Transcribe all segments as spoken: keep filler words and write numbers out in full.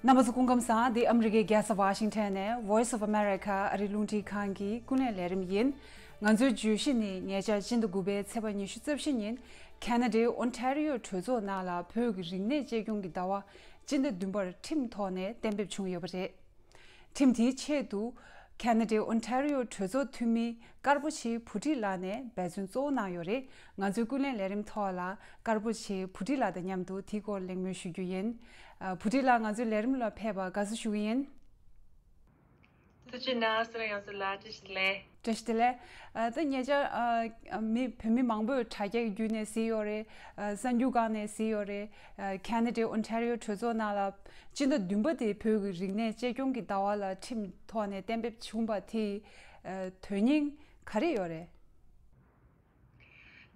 རྣམ་པ་ཚོ་སྐུ་ཁམས་བཟང་། འདི་ཨ་མི་རི་ཀའི་རྒྱལ་ས་ཝ་ཤིང་ཊོན་ནས་Voice of America ཨ་རིའི་རླུང་འཕྲིན་ཁང་གི་ཀུན་གླེང་ལས་རིམ་ཡིན། ང་ཚོའི་བརྗོད་གཞི་ནི་ཉེ་ཆར་སྤྱི་ཟླ་དགུ་པའི་ཚེས་པ་ཉི་ཤུ་རྩ་བཞི་ཉིན་ཁེ་ན་ཌའི་ཨོན་ཊ་རི་ཡོ་གྲོས་ཚོགས་ནང་ལ་བོད་ཀྱི་རིག་གནས་གཅེས་སྐྱོང་གི་ཟླ་བ་སྤྱི་ཟླ་བདུན་པར་ཁྲིམས་ཐོག་ནས་གཏན་འབེབས་བྱུང་ཡོད་པ་རེད། ཁྲིམས་དེའི་ཆེད་དུ་ཁེ་ན་ཌའི་ཨོན་ཊ་རི་ཡོ་གྲོས་ཚོགས་འཐུས་མི་ཀར་པོ་ཆེ་བུ་ཁྲིད་ལགས་ནས་འབད་བརྩོན་གཙོ་བོ་གནང་ཡོད་རེད། ང་ཚོའི་ཀུན་གླེང་ལས་རིམ་ཐོག་ལ་ཀར་པོ་ཆེ་བུ་ཁྲིད་ལགས་དང་མཉམ་དུ་དེའི་སྐོར་གླེང་མོལ་ཞུ་རྒྱུ་ཡིན། ཨ། བུ་ཁྲིད་ལགས་ང་ཚོའི་ལས་རིམ་ལ་ཕེབས་པར་དགའ་བསུ་ཞུ་གི་ཡིན། ཐུགས་རྗེ་གནང་། ཁྱེད་རང་ཡོངས་ལ་བཀྲ་ཤིས་བདེ་ལེགས། བཀྲ་ཤིས་བདེ་ལེགས། ཨ། ད་ཉེ་ཆར་ཨ་མི་བོད་མི་མང་པོས་དྲ་རྒྱ་བརྒྱུད་ནས་གཟིགས་ཡོད་རེད། ཨ། གསར་འགྱུར་སྒང་ནས་གཟིགས་ཡོད་རེད། ཨ། ཁེ་ན་ཌའི་ཨོན་ཊ་རི་ཡོ་གྲོས་ཚོགས་ནང་ལ་སྤྱི་ཟླ་བདུན་པ་དེ་བོད་ཀྱི་རིག་གནས་གཅེས་སྐྱོང་གི་ཟླ་བ་ལ་ཁྲིམས་ཐོག་ནས་གཏན་འབེབས་བྱུང་བ་དེ་ཨ་དོན་སྙིང་ག་རེ་ཡོད་རེད།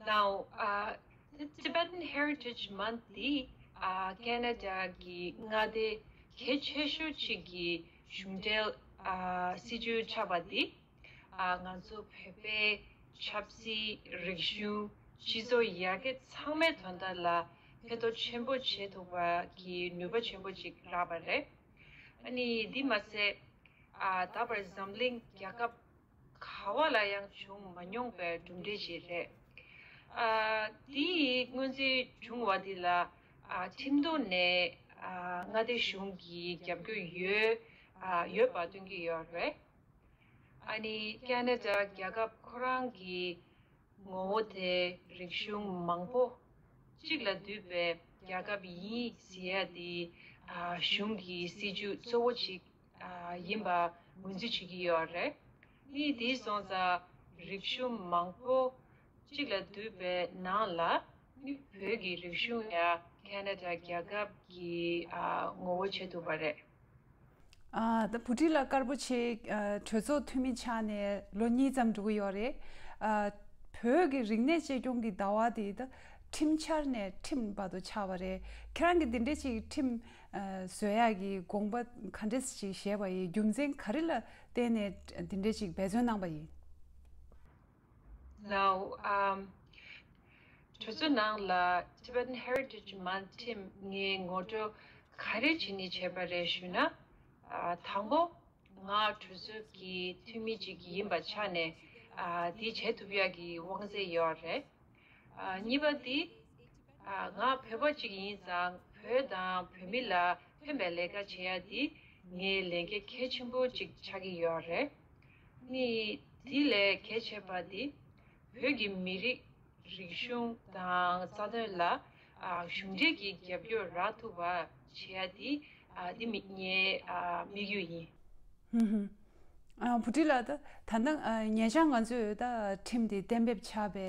Now, uh, the Tibetan Heritage Month འདི་ཨ་ཁེ་ན་ཌ་གི་མངའ་སྡེ་གལ་ཆེ་ཤོས་གཅིག་གི་གཞུང་འབྲེལ་ཨ་སྲིད་ཇུས་ཆགས་པ་འདི་ཨ་ང་ཚོ་བོད་པའི་ཆབ་སྲིད། རིག་གཞུང་། སྤྱི་ཚོགས་ཡར་རྒྱས་ཚང་མའི་དོན་དག་ལ་ཕན་ཐོགས་ཆེན་པོ་བྱེད་ཐུབ་པ་གི་ནུས་པ་ཆེན་པོ་ཅིག་རག་པ་རེད། ཨ་ནི་འདི་མ་ཟད་ཨ་ད་བར་འཛམ་གླིང་རྒྱལ་ཁབ་ག་བ་ལ་ཡང་བྱུང་མ་མྱོང་པའི་གྲུབ་འབྲས་ཤིག་རེད། ཨ་འདི་ཡི་སྔོན་རྩིས་བྱུང་བ་འདི་ལ་ཨ་ཁྲིམས་ཐོག་ནས་ཨ་མངའ་སྡེ་གཞུང་གི་རྒྱབ་སྐྱོར་ཡོད་ཨ་ཡོད་པ་སྟོན་གྱི་ཡོད་རེད། ཨ་ནི་ཁེ་ན་ཌ་རྒྱལ་ཁབ་ཁོ་རང་གི་ངོ་བོ་དེ་རིག་གཞུང་མང་པོ་གཅིག་ལ་འདུས་པའི་རྒྱལ་ཁབ་ཡིན་ཟེར་ཡ་དེ་ཨ་གཞུང་གི་སྲིད་ཇུས་གཙོ་བོ་གཅིག་ཨ་ཡིན་པ་ངོས་འཛིན་བྱེད་ཀྱི་ཡོད་རེད། ནི་དེ་སོང་ཙང་རིག་གཞུང་མང་པོ་གཅིག་ལ་འདུས་པའི་ནང་ལ་ནི་བོད་ཀྱི་རིག་གཞུང་ཡང་ཁེ་ན་ཌ་རྒྱལ་ཁབ་ཀྱི་ཨ་ངོ་བོ་བྱེད་ཐུབ་པ་རེད། ཨ་ད་བུ་ཁྲིད་ལགས་དཀར་པོ་ཆེ་ཨ་གྲོས་ཚོགས་འཐུས་མི་ཆགས་ནས་ལོ་གཉིས་ཙམ་འགྲོ་གི་ཡོད་རེད། ཨ་བོད་ཀྱི་རིག་གནས་གཅེས་སྐྱོང་གི་ཟླ་བ་དེ་ད་ཁྲིམས་འཆར་ནས་ཁྲིམས་བར་དུ་ཆགས་པ་རེད། ཁྱེད་རང་གིས་འདི་འདྲ་ཅིག་ཁྲིམས་ཨ་བཟོ་ཡག་གི་དགོངས་པ་ག་འདྲ་ཞིག་བཞེས་པ་ཡིན། རྒྱུ་མཚན་ག་རེ་ལ་བརྟེན་ནས་འདི་འདྲ་ཅིག་འབད་བརྩོན་གནང་པ་ཡིན། Now, um, གྲོས་ཚོགས་ནང་ལ་Tibetan Heritage Month ཁྲིམས་ངས་ངོ་སྤྲོད་ག་རེ་བྱས་ནས་བྱས་པ་རེད་ཞུས་ན། ཨ་དང་པོ་ང་གྲོས་ཚོགས་ཀྱི་འཐུས་མི་ཅིག་ཡིན་པ་ཆ་ནས་ཨ་འདི་བྱེད་ཐུབ་ཡག་གི་དབང་ཚད་ཡོད་རེད། ཨ་གཉིས་པ་འདི་ཨ་ང་བོད་པ་ཅིག་ཡིན་ཙང་བོད་དང་བོད་མི་ལ་ཕན་པའི་ལས་ཀ་བྱེད་ཡག་འདི་ངའི་ལས་འགན་གལ་ཆེན་པོ་ཅིག་ཆགས་ཀྱི་ཡོད་རེད། ནི་འདི་ལས་གལ་ཆེ་བ་འདི་བོད་ཀྱི་མི་རིགས་རིག་གཞུང་དང་རྩ་དོན་ལ་ཨ་གཞུང་འབྲེལ་གྱི་རྒྱབ་སྐྱོར་རག་ཐུབ་པ་བྱེད་ཡ་འདི་ཨ་འདི་མི་ངའི་ཨ་དམིགས་ཡུལ་ཡིན། ཧུམ་ཧུམ། ཨ་བུ་ཁྲིད་ལགས། ད་ད་ལྟ་ཨ་ཉེ་ཆར་ང་ཚོས་ད་ཁྲིམས་དེ་གཏན་འབེབས་བྱས་པའི་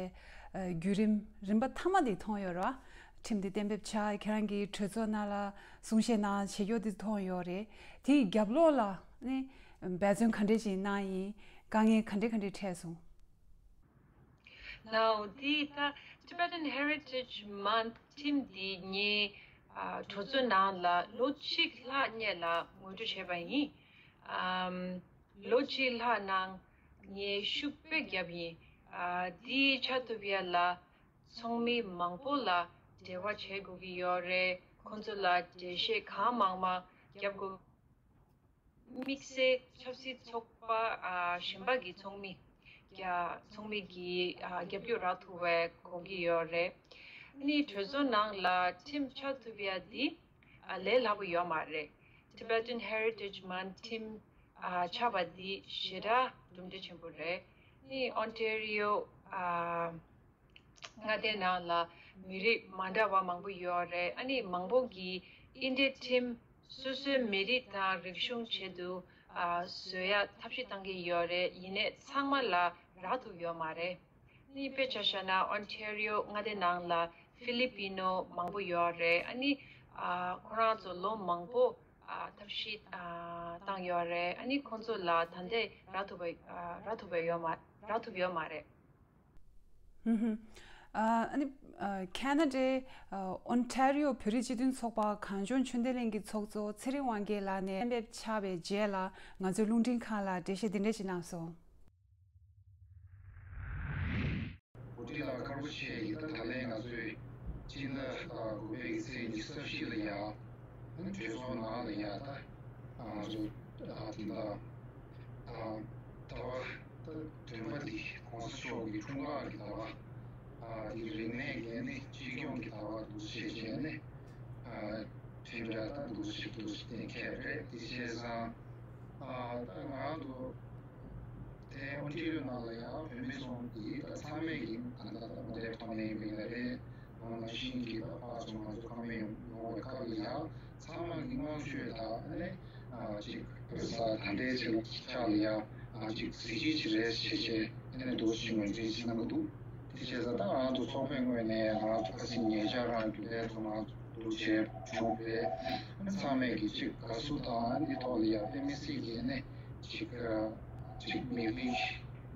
ཨ་བརྒྱུད་རིམ་རིམ་པ་མཐའ་མ་དེ་མཐོང་ཡོད་རེད་བ། ཁྲིམས་དེ་གཏན་འབེབས་བྱས། ཁྱེད་རང་གིས་གྲོས་ཚོགས་ནང་ལ་གསུང་བཤད་གནང་བྱེད་ཕྱོགས་དེ་མཐོང་ཡོད་རེད། དེའི་རྒྱབ་ལོགས་ལ་ནི་འབད་བརྩོན་ག་འདྲས་ཅིག་གནང་ཡིན། དཀའ་ངལ་ག་འདྲས་ག་འདྲས་འཕྲད་སོང་། Now, འདི་ད་Tibetan Heritage Month ཁྲིམས་འདི་ངས་ཨ་གྲོས་ཚོགས་ནང་ལ་ལོ་གཅིག་ལྷག་སྔོན་ལ་ངོ་སྤྲོད་བྱས་པ་ཡིན། ཨམ་ལོ་གཅིག་ལྷག་ནང་ངས་ཤུགས་དཔེ་བརྒྱབ་ཡིན། ཨ་འདི་ཆགས་ཐུབ་ཡ་ལ་ཚོགས་མི་མང་པོ་ལ་འབྲེལ་བ་བྱེད་དགོས་ཀྱི་ཡོད་རེད། ཁོང་ཚོ་ལ་འགྲེལ་བཤད་གང་མང་མང་བརྒྱབ་དགོས། དམིགས་བསལ་ཆབ་སྲིད་ཚོགས་པ་ཨ་གཞན་པ་གི་ཚོགས་མི་ཡ་ཚོགས་མི་གི་ཨ་རྒྱབ་སྐྱོར་རག་ཐུབ་པའི་དགོངས་ཀྱི་ཡོད་རེད། ནི་གྲོས་ཚོགས་ནང་ལ་ཁྲིམས་ཆགས་ཐུབ་ཡ་འདི་ཨ་ལས་སླ་པོ་ཡོད་མ་རེད། Tibetan Heritage Month ཁྲིམས་ཨ་ཆགས་པ་འདི་ཞེ་དྲག་གྲུབ་འབྲས་ཆེན་པོ་རེད། ནི་ཨོན་ཊེ་རི་ཡོ་ཨ་མངའ་སྡེའི་ནང་ལ་མི་རིགས་མ་འདྲ་བ་མང་པོ་ཡོད་རེད། ཨ་ནི་མང་པོ་གིས་འདི་འདྲའི་ཁྲིམས་སོ་སོའི་མི་རིགས་དང་རིག་གཞུང་ཆེད་དུ་ཨ་བཟོ་ཡ་ཐབས་ཤེས་བཏང་གི་ཡོད་རེད། ཡིན་ནའི་ཚང་མ་ལ་རག་ཐུབ་ཡོད་མ་རེད། ནི་དཔེ་ཆ་བཞག་ན་ཨོན་ཊེ་རི་ཡོ་མངའ་སྡེའི་ནང་ལ་ཧྥི་ལི་པི་ནོ་མང་པོ་ཡོད་རེད། ཨ་ནི་ཨ་ཁོ་རང་ཚོ་ལོ་མང་པོ་ཨ་ཐབས་ཤེས་ཨ་བཏང་ཡོད་རེད། ཨ་ནི་ཁོང་ཚོ་ལ་ད་ལྟའི་རག་ཐུབ་པ་ཨ་རག་ཐུབ་པ་ཡོད་མ་རག་ཐུབ་ཡོད་མ་རེད། ཧུམ་ཧུམ། ཨ་ཨ་ནི་ཨ་ཁེ་ན་ཌའི་ཨ་ཨོན་ཊ་རི་ཡོ་བོད་རིགས་སྤྱི་མཐུན་ཚོགས་པ་གངས་ལྗོངས་ཆོས་ལྡན་གླིང་གི་ཚོགས་གཙོ་ཚེ་རིང་དབང་རྒྱལ་ལགས་ནས་གཏན་འབེབས་བྱས་པའི་རྗེས་ལ་ང་ཚོའི་རླུང་འཕྲིན་ཁང་ལ་འགྲེལ་བཤད་འདི་འདྲ་ཞིག་གནང་སོང་། བུ་ཁྲིད་ལགས་དཀར་པོ་ཆེ་ཡིན། ད་ད་ལན་ང་ཚོས་སྤྱི་ཟླ་དགུ་པའི་ཚེས་ཉི་ཤུ་རྩ་བཞི་ལ་ཡ་ གྲོས་ཚོགས་ནང་ལ་ཡ་ད་ང་ཚོ་ཨ་དེ་འདྲ་ཨ་ཟླ་བ་ད་བདུན་པ་འདི་གོང་ས་མཆོག་གི་འཁྲུངས་སྐར་གྱི་ཟླ་བ་ཨ་འདི་རིག་གནས་ཀྱི་ནི་གཅེས་སྐྱོང་གི་ཟླ་བ་འདུག་ཟེར་བྱས་ནས་ཨ་དེ་འདྲ་ད་འདུག་ཟེར་འདུག་ཟེར་གཏན་འཁེལ་རེད། དེ་བྱས་ཙང་ཨ་ད་ང་ཚོ་དེ་ཨོན་ཊེ་རི་ཡོ་ནང་ལ་ཡང་བོད་མི་ཚོ་འདི་ད་ཚང་མས་ཀྱི་ད་ད་ད་མ་དེ་ཐོག་ནས་ཡིན་པ་ཡིན་ན་རེད། ནང་བཞིན་གྱི་ད་ཕར་ཚུར་ང་ཚོ་ཁ་མི་ཡོང་ཡོང་བའི་སྐབས་ལ་ཡང་ཚང་མ་གི་བསྔགས་བརྗོད་དང་ཨ་ནི་ཨ་ཅིག་ས་ད་ལྟའི་ཆ་ལ་ཡང་ཨ་ཅིག་གཟི་བརྗིད་ཅིག་རེད་ཞེས་བྱས་ཨ་ནི་འདུག་ཅིག་ངོས་འཛིན་ཞིག་གནང་གི་འདུག་དེ་བྱས་ཙང་ད་ང་ཚོ་ཚོགས་པའི་ངོས་ནས་ང་ཚོ་ཁ་སང་ཉེ་ཆར་རང་རྒྱུན་ལས་ཚོ་ང་ཚོ་འདུག་བྱས་བྱུང་བས་ཚང་མས་ཀྱི་ཅིག་དགའ་བསུ་དང་ཨ་ནི་ཐོག་ལ་ཡང་དཔེ་མི་སྲིད་ཀྱི་ཨ་ནི་ཅིག་ཅིག་མི་རིགས་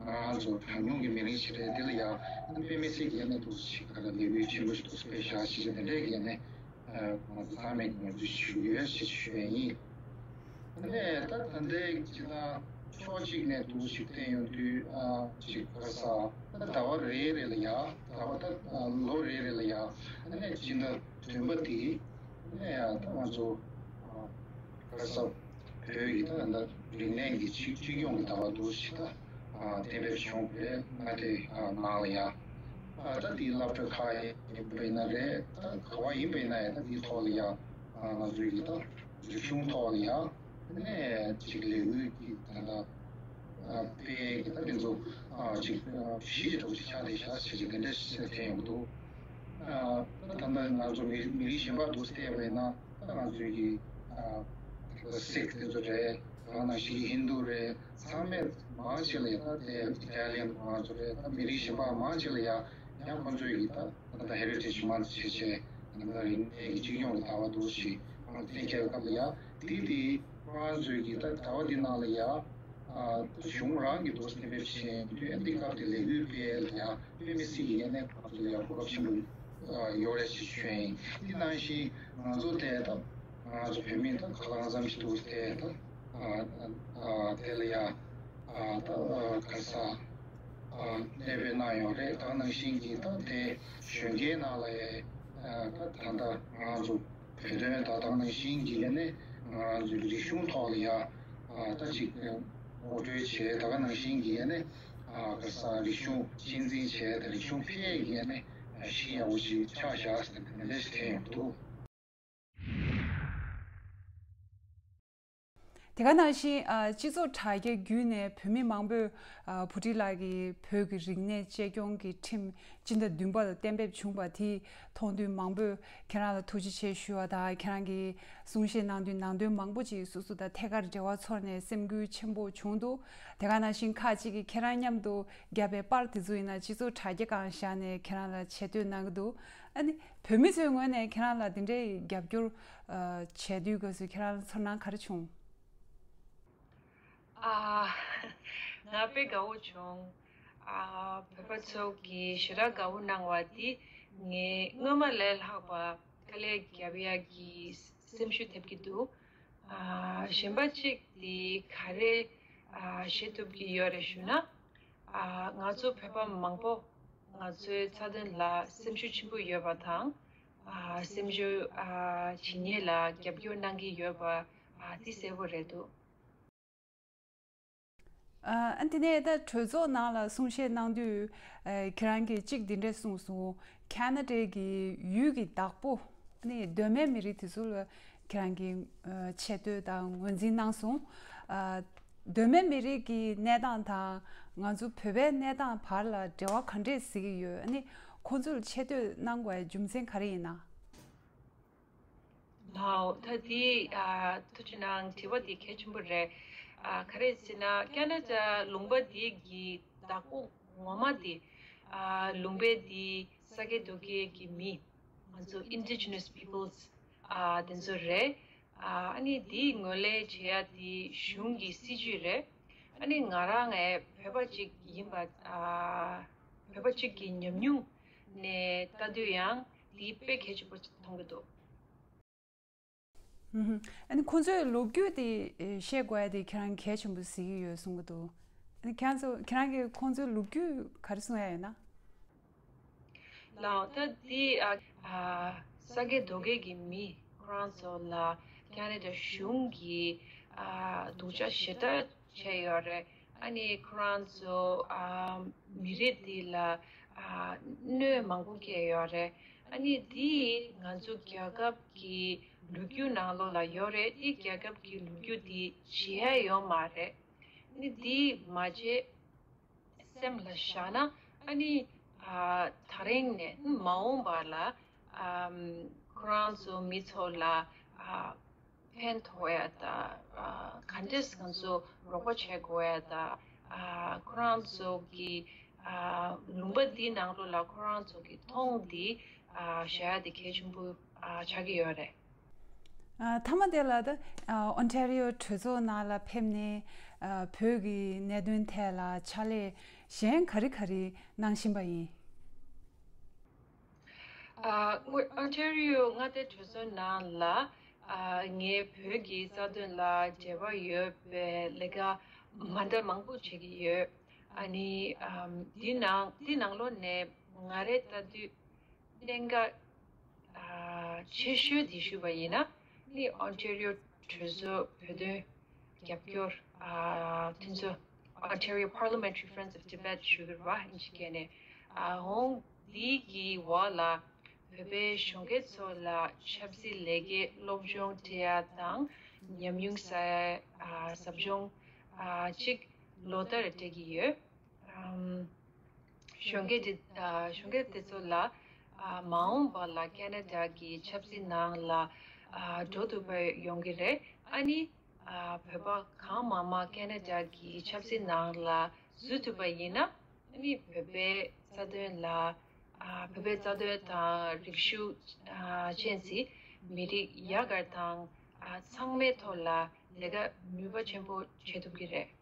ང་རང་ཚོ་གྲངས་ཉུང་གི་མི་རིགས་ཤིག་རེད། འདི་ལ་ཡང་དཔེ་མི་སྲིད་ཀྱི་གནས་ཐུག་ཞིག་ག་ལ་ལས་འགུལ་ཆེན་པོ་ཞིག་ཏུ་སྤེལ་བཞག་ཞིག་དེ་འདྲས་ཀྱི་ནས་ང་ཚོ་ཚང་མས་ངོས་འཛིན་ཞུ་གི་ཡོད་ཞེས་ཞུ་ཡས་ཡིན། ནས་ད་ད་ལྟའི་ཅི་ད་ཕྱོགས་གཅིག་ནས་འདུག་ཞིག་བསྟན་ཡོང་དུས་ཅིག་ག་ས་ད་ཟླ་བ་རེ་རེ་ལ་ཡ་ཟླ་བ་ད་ལོ་རེ་རེ་ལ་ཡ་ནས་སྤྱི་ཟླ་བདུན་པ་དེ་ནས་ཡ་ད་ང་ཚོ་ག་ས་བོད་ཀྱི་ད་ད་རིག་གནས་ཀྱི་ཅིག་སྤྱི་ཡོངས་ཀྱི་ཟླ་བ་འདུག་ཞིག་ད་གཏན་འབེབས་བྱུང་བས་ང་དེ་ནང་ལ་ཡ་ད་དེའི་སློབ་གྲྭ་ཁག་ཡིན་པ་ཡིན་ན་རེད། ད་ག་བ་ཡིན་པ་ཡིན་ན་ཡ་ད་དེའི་ཐོག་ལ་ཡ་ང་ཚོའི་གི་ད་རིག་གཞུང་ཐོག་ལ་ཡ་ནས་ཅིག་ལས་འགུལ་གྱི་ད་ད་སྤེལ་གྱི་ད་དེ་ཚོ་ཅིག་གཞི་ཡི་གྲོགས་ཅིག་ཆགས་བསྡད་ཤག་ཟེར་གྱི་དེ་འདྲ་ཞིག་དྲན་ཡོང་གི་འདུག་ད་ད་ལྟ་ང་ཚོ་མི་མི་རིགས་གཞན་པ་འདུག་བལྟས་པ་ཡིན་ན་ད་ང་ཚོའི་གི་སིག་དེ་ཚོ་རེད། ད་ནང་བཞིན་ཧིན་དུ་རེད། ཚང་མས་མང་ཆེ་ལ་ཡ་ད་དེ་ཨི་ཊ་ལི་ཡན་ང་ཚོ་རེད། ད་མི་རིགས་གཞན་པ་མང་ཆེ་ལ་ཡ་ཡང་ཁོང་ཚོའི་གི་ད་ད་ཧེ་རི་ཊེཇ་མན་ཐི་བྱས་བྱས་ད་རིག་གནས་ཀྱི་སྤྱི་ཡོངས་ཀྱི་ཟླ་བ་འདུག་ཞིག་གཏན་འཁེལ་བའི་སྐབས་ལ་ཡ་དེ་དེ་ང་ཚོའི་གི་ད་ཟླ་བ་འདི་ནང་ལ་ཡ་ཨ་གཞུང་རང་གི་འདུག་གཏན་འབེབས་བྱས་དུས་འདི་སྐབས་དེ་ལས་འགུལ་སྤེལ་ཡ་དཔེ་མི་སྲིད་ཀྱི་ཡ་གནས་ཁག་ཏུ་ཡ་གོ་སྐབས་ཆེན་པོ་ཡོད་རེད་ཅེས་ཞུ་ཡ་ཡིན། འདི་ནང་བཞིན་ང་ཚོ་དེ་ད་ང་ཚོ་བོད་མི་ད་ག་ལ་གང་འཚམ་ཞིག་འདུག་དེ་ད་དེ་ལ་ཡ་ད་ག་ས་གནས་སྤོས་གནང་ཡོད་རེད། ད་ནང་བཞིན་གྱི་ད་དེ་གཞོན་སྐྱེས་ནང་ལ་ཡ་ད་ད་ལྟ་ང་ཚོ་བོད་དོན་ད་ད་ནང་བཞིན་གྱི་ཡ་ནས་ང་ཚོའི་རིག་གཞུང་ཐོག་ལ་ཡ་ད་ཅིག་ངོ་སྤྲོད་བྱས། ད་ག་ནང་བཞིན་གྱི་ཡ་ནས་ག་ས་རིག་གཞུང་གཅེས་འཛིན་བྱས། ད་རིག་གཞུང་འཕེལ་ཡས་ཀྱི་ཡ་ནས་གཞི་ཡག་པོ་ཞིག་ཆགས་བཞག་ཟེར་ནས་དེ་འདྲ་ཞིག་དྲན་ཡོང་གི་འདུག་དེ་ག་ནང་བཞིན་ཨ་སྤྱི་ཚོགས་དྲ་རྒྱ་བརྒྱུད་ནས་བོད་མི་མང་པོས་ཨ་བུ་ཁྲིད་ལགས་ཀྱིས་བོད་ཀྱི་རིག་གནས་གཅེས་སྐྱོང་གི་ཁྲིམས་སྤྱི་ཟླ་བདུན་པ་ལ་གཏན་འབེབས་བྱུང་བ་དེ་མཐོང་དུས་མང་པོས་ཁྱེད་རང་ལ་ཐུགས་རྗེ་ཆེ་ཞུ་བ་དང་། ཁྱེད་རང་གིས་གསུང་བཤད་གནང་དུས་ནང་དོན་མང་པོ་ཅིག་སོ་སོ་དང་ཐད་ཀར་འབྲེལ་བ་ཚོར་ནས་སེམས་འགུལ་ཆེན་པོ་བྱུང་འདུག་དེ་ག་ནང་བཞིན་ཁག་ཅིག་གིས་ཁྱེད་རང་མཉམ་དུ་བརྒྱབ་པའི་པར་དེ་ཚོ་ཡིན་ན་སྤྱི་ཚོགས་དྲ་རྒྱ་སྒང་བཞག་ནས་ཁྱེད་རང་ལ་ཆེ་བསྟོད་གནང་གི་འདུག་ཨ་ནི་བོད་མི་ཚོའི་ངོས་ནས་ཁྱེད་རང་ལ་དེ་འདྲའི་རྒྱབ་སྐྱོར་ཨ་བྱས་དུས་སྐབས་སུ་ཁྱེད་རང་ལ་ཚོར་སྣང་ག་རེ་བྱུང་། ཨ། ང་དཔེ་དགའ་བོ་བྱུང་། ཨ། བོད་པ་ཚོ་གིས་ཞེ་དྲག་དགའ་བོ་གནང་བ་དེ་ངས་སྔོན་མ་ལས་ལྷག་པ་དཀའ་ལས་རྒྱབ་ཡག་གི་སེམས་ཤུགས་ཐེབས་ཀྱི་འདུག་ཨ། གཞན་པ་གཅིག་དེ་ག་རེ་ཨ་བྱེད་ཐུབ་ཀྱི་ཡོད་རེད་ཞུ་ན། ཨ། ང་ཚོ་བོད་པ་མང་པོ་ང་ཚོའི་རྩ་དོན་ལ་སེམས་ཤུགས་ཆེན་པོ་ཡོད་པ་དང་། ཨ། སེམས་ཤུགས་ཨ་བྱེད་མཁན་ལ་རྒྱབ་སྐྱོར་གནང་གི་ཡོད་པ་ཨ་དེ་གསལ་པོ་རེད་འདུག་ཨ། དེ་ནས་ད་གྲོས་ཚོགས་ནང་ལ་གསུང་བཤད་གནང་དུས་ཨ་ཁྱེད་རང་གིས་གཅིག་འདི་འདྲས་གསུངས་སོང་། ཁ་ན་ཌའི་གི་ཡུལ་གྱི་བདག་པོ་ནི་གདོད་མའི་མི་རིགས་དེ་ཚོ་ལ་ཁྱེད་རང་གིས་ཨ་ཆེ་བསྟོད་དང་ངོས་འཛིན་གནང་སོང་། ཨ། གདོད་མའི་མི་རིགས་ཀྱི་གནས་སྟངས་དང་ང་ཚོ་བོད་པའི་གནས་སྟངས་བར་ལ་འབྲེལ་བ་ག་འདྲས་གཟིགས་ཀྱི་ཡོད། ཨ་ནི་ཁོང་ཚོ་ལ་ཆེ་བསྟོད་གནང་དགོས་པའི་རྒྱུ་མཚན་ག་རེ་ཡིན་ན། ལའོ། ད་འདི་ཨ་ཐུགས་རྗེ་གནང་། དྲི་བ་འདི་གལ་ཆེན་པོ་རེད། ཨ་ག་རེ་ཟེར་ན་ཁ་ན་ཌ་ལུང་པ་འདི་གི་བདག་པོ་ངོ་མ་འདི་ཨ་ལུང་པའི་འདི་ས་སྐྱེས་རྡོ་སྐྱེས་ཀྱི་མི་ང་ཚོ་Indigenous Peoples ཨ་དེ་ཚོ་རེད། ཨ་ཨ་ནི་འདིའི་ངོས་ལེན་བྱེད་ཡ་འདི་གཞུང་གི་སྲིད་ཇུས་རེད། ཨ་ནི་ང་རང་ངའི་བོད་པ་ཅིག་ཡིན་པ་ཨ་བོད་པ་ཅིག་གི་ཉམས་མྱོང་ནས་ལྟ་དུས་ཡང་འདི་དཔེ་གལ་ཆེན་པོ་མཐོང་གི་འདུག་ཨ་ནི་ཁོང་ཚོའི་ལོ་རྒྱུས་དེ་ཤེས་དགོས་ཡ་དེ་ཁྱེད་རང་གལ་ཆེན་པོ་གཟིགས་ཀྱི་ཡོད་གསུང་གི་འདུག་ཨ་ནི་ཁྱེད་ཚོ་ཁྱེད་རང་གིས་ཁོང་ཚོའི་ལོ་རྒྱུས་ག་རེ་གསུང་ཡ་ཡོད་ན། ལའོ། ད་དེ་ཨ་ས་སྐྱེས་རྡོ་སྐྱེས་ཀྱི་མི་ ཁོ་རང་ཚོ་ལ་ཁ་ན་ཌ་གཞུང་གིས་ཨ་སྡུག་ཅག་ཞེ་དྲག་བྱས་ཡོད་རེད། ཨ་ནི་ཁོ་རང་ཚོ་ཨ་མི་རིགས་འདི་ལ་ཨ་གནོད་མང་པོ་བསྐྱལ་ཡོད་རེད། ཨ་ནི་འདི་ང་ཚོ་རྒྱལ་ཁབ་ཀྱི་ལོ་རྒྱུས་ནང་ལོགས་ལ་ཡོད་རེད། འདི་རྒྱལ་ཁབ་ཀྱི་ལོ་རྒྱུས་འདི་བརྗེད་ཡ་ཡོད་མ་རེད། ཨ་ནི་འདི་མ་བརྗེད། སེམས་ལ་བཞག་ན། ཨ་ནི་ཨ་ད་རིང་ནས་མ་འོངས་པ་ལ་ཨམ་ཁོ་རང་ཚོ་མི་ཚོ་ལ་ཨ་ཕན་ཐོགས་ཡ་དང་། ཨ་ག་འདྲས་ང་ཚོ་རོགས་པ་བྱེད་དགོས་ཡ་དང་། ཨ་ཁོ་རང་ཚོ་གི་ཨ་ལུང་པ་འདི་ནང་ལོགས་ལ་ཁོ་རང་ཚོ་གི་མཐོང་འདི་ཨ་བཞག་ཡ་དེ་གལ་ཆེན་པོ་ཨ་ཆགས་ཀྱི་ཡོད་རེད། ཨ་མཐའ་མ་དེ་ལ་ད་ཨ་ཨོན་ཊ་རི་ཡོ་གྲོས་ཚོགས་ནང་ལ་ཕེབས་ནས་ཨ་བོད་ཀྱི་གནད་དོན་ཐད་ལ་ཕྱག་ལས་གཞན་ག་རེ་ག་རེ་གནང་བཞིན་པ་ཡིན། ཨ་སྔོན་ཨོན་ཊ་རི་ཡོ་མངའ་སྡེ་གྲོས་ཚོགས་ནང་ལ་ཨ་ངས་བོད་ཀྱི་རྩ་དོན་ལ་འབྲེལ་བ་ཡོད་པའི་ལས་ཀ་མ་འདྲ་མང་པོ་བྱེད་ཀྱི་ཡོད། ཨ་ནི་ཨམ་འདི་ནང་འདི་ནང་ལོགས་ནས་ང་རའི་ལྟ་དུས་གནད་འགག་ཨ་ཆེ་ཤོས་འདི་ཞུས་པ་ཡིན་ན། ནི་ཨོན་ཊ་རི་ཡོ་གྲོས་ཚོགས་བོད་དོན་རྒྱབ་སྐྱོར་ཨ་མཐུན་ཚོགས། Ontario Parliamentary Friends of Tibet ཞུ་གི་རེད་བ། ཨིན་ཇི་སྐད་ནས། ཨ་འོང་འདི་གི་འོག་ལ་བོད་པའི་གཞོན་སྐྱེས་ཚོ་ལ་ཆབ་སྲིད་ལས་ཀའི་སློབ་སྦྱོང་སྤྲད་ཡ་དང་ཉམས་མྱོང་ཟ་ཡ་ཨ་ཟབ་སྦྱོང་ཨ་གཅིག་ལོ་ལྟར་སྤྲད་ཀྱི་ཡོད། ཨམ་གཞོན་སྐྱེས་དེ་ཨ་གཞོན་སྐྱེས་དེ་ཚོ་ལ་ཨ་མ་འོངས་པ་ལ་ཁ་ན་ཌ་གི་ཆབ་སྲིད་ནང་ལ་ཨ་འགྲོ་ཐུབ་པ་ཡོང་གི་རེད། ཨ་ནི་ཨ་བོད་པ་གང་མང་མང་ཁ་ན་ཌ་གི་ཆབ་སྲིད་ནང་ལ་འཛུལ་ཐུབ་པ་ཡིན་ན། ཨ་ནི་བོད་པའི་རྩ་དོན་ལ་ཨ་བོད་པའི་རྩ་དོན་དང་རིག་གཞུང་ཨ་ཅན་ཚེ་མི་རིགས་ཡག་གར་དང་ཨ་ཚང་མའི་ཐོག་ལ་ལས་ཀ་ནུས་པ་ཆེན་པོ་བྱེད་ཐུབ་ཀྱི་རེད།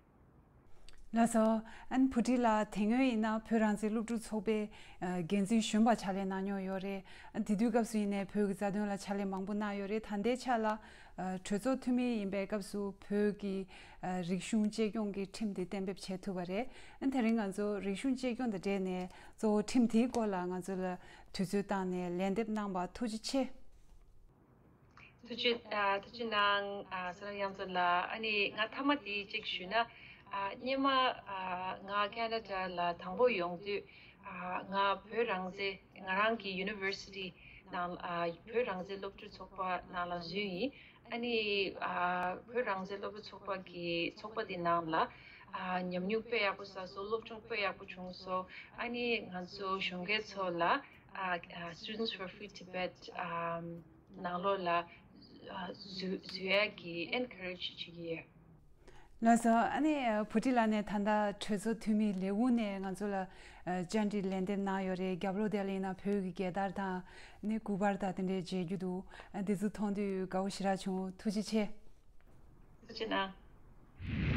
ལགས་སོ། ཨན་བུ་ཁྲིད་ལགས་དེ་སྔོན་ཡིན་ན་བོད་རང་བཙན་སློབ་ཕྲུག་ཚོགས་པའི་ཨ་འགན་འཛིན་གཞོན་པ་ཕྱག་ལས་གནང་མྱོང་ཡོད་རེད། ཨ་དེ་དུས་སྐབས་སུ་ཡིན་ནའི་བོད་ཀྱི་རྩ་དོན་ལ་ཕྱག་ལས་མང་པོ་གནང་ཡོད་རེད། ད་ལྟའི་ཆ་ལ་ཨ་གྲོས་ཚོགས་འཐུས་མི་ཡིན་པའི་སྐབས་སུ་བོད་ཀྱི་ཨ་རིག་གཞུང་གཅེས་སྐྱོང་གི་ཁྲིམས་དེ་གཏན་འབེབས་བྱས་ཐུབ་པ་རེད། ཨ་དེ་རིང་ང་ཚོ་རིག་གཞུང་གཅེས་སྐྱོང་དང་འབྲེལ་ནས་གཙོ་བོ་ཁྲིམས་དེའི་སྐོར་ལ་ང་ཚོ་ལ་དུས་ཚོད་བཏང་ནས་ལན་འདེབས་གནང་བར་ཐུགས་རྗེ་ཆེ། ཐུགས་རྗེ་ཨ་ཐུགས་རྗེ་གནང་། ཨ་བསོད་ནམས་དབྱངས་མཚོ་ལགས། ཨ་ནི་ང་མཐའ་མ་དེ་གཅིག་ཞུས་ན། ཨ་སྔོན་མ་ཨ་ང་ཁ་ན་ཌ་ལ་དང་པོ་ཡོང་དུས་ཨ་ང་བོད་རང་བཙན་ང་རང་གི་ཡུ་ནི་ཝར་སི་ཊི་ནང་ཨ་བོད་རང་བཙན་སློབ་ཕྲུག་ཚོགས་པ་ནང་ལ་འཛུལ་ཡིན། ཨ་ནི་ཨ་བོད་རང་བཙན་སློབ་ཕྲུག་ཚོགས་པ་གི་ཚོགས་པ་དེ་ནང་ལ་ཨ་ཉམས་མྱོང་དཔེ་ཡག་པོ་བསགས་སོང་། སློབ་སྦྱོང་དཔེ་ཡག་པོ་བྱུང་སོང་། ཨ་ནི་ང་ཚོ་གཞོན་སྐྱེས་ཚོ་ལ་ཨ་ཨ་Students for Free Tibet ཨ་ནང་ལོགས་ལ་ཨ་འཛུལ་འཛུལ་ཡག་གི་ཨེན་ཁ་རེཇ་བྱེད་ཀྱི་ཡོད། ལགས་སོ། ཨ་ནི་ཨ་བུ་ཁྲིད་ལགས་ནས་ད་ལྟ་གྲོས་ཚོགས་འཐུས་མི་ལས་ཁུངས་ནས་ང་ཚོ་ལ་ཨ་བཅར་འདྲི་ལན་འདེབས་གནང་ཡོད་རེད། རྒྱབ་ལོགས་དེ་ལ་ཡིན་ན་བོད་ཀྱི་རྒྱལ་དར་དང་ནི་སྐུ་པར་དང་དེ་འདྲའི་མཇལ་རྒྱུ་འདུག་ཨ་འདི་ཚོ་མཐོང་དུས་དགའ་བོ་ཞེ་དྲག་བྱུང་། ཐུགས་རྗེ་ཆེ། ཐུགས་རྗེ་གནང་།